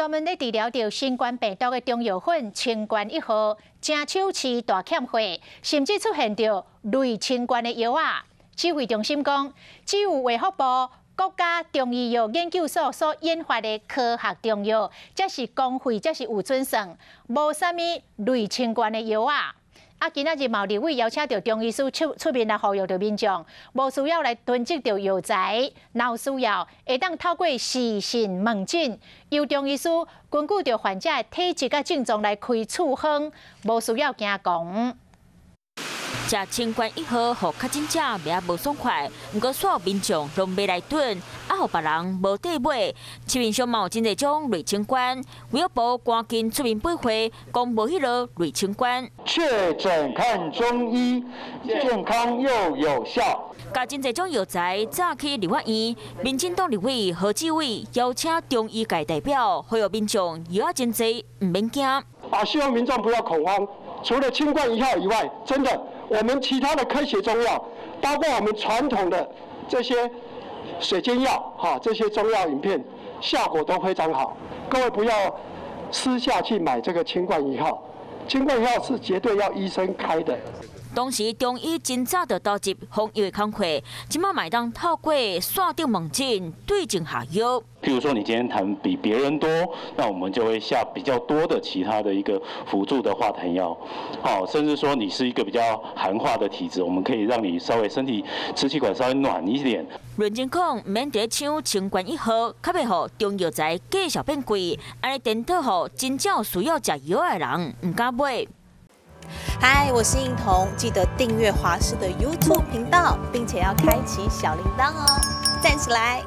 專門咧治療著新冠病毒的中藥粉清冠一號，誠搶市大欠貨，甚至出現著類清冠的藥仔。指揮中心講，只有衛福部國家中醫藥研究所所研發的科學中藥，才是公費，才是有準算，無啥物類清冠的藥仔。啊，今仔日嘛有立委邀請著中醫師出出面來呼籲著民眾，無需要來囤積著藥材，若有需要，會當透過視訊問診，由中醫師根據著患者的體質佮症狀來開處方，無需要驚狂。食清冠一號，予確診者袂無爽快，毋過所有民眾攏欲來囤，啊，予別人無得買。市面上嘛有真濟種類清冠，衛福部趕緊出面駁話，講無彼囉類清冠。確診看中醫，健康又有效。共真濟種藥材早去立法院，民進黨立委何志偉邀請中醫界代表，呼籲民眾藥仔真濟，毋免驚。啊，希望民眾不要恐慌。除了清冠一號以外，真的，我們其他的科學中藥，包括我們傳統的這些水煎藥，哈，這些中藥飲片，效果都非常好。各位不要私下去買這個清冠一號，清冠一號是絕對要醫生開的。當時中醫真早就投入防疫的工課，這馬嘛會當透過線頂問診對症下藥。譬如說你今天痰比別人多，那我們就會下比較多的其他的一個輔助的化痰藥。好，甚至說你是一個比較寒化的體質，我們可以讓你稍微身體支氣管稍微暖一點。論真講，毋免佇咧搶清冠一號，較袂予中藥材繼續變貴，按呢顛倒予真正有需要食藥的人毋敢買。嗨，我是應彤，記得訂閱華視的 YouTube 頻道，並且要開啟小鈴鐺哦，讚起來！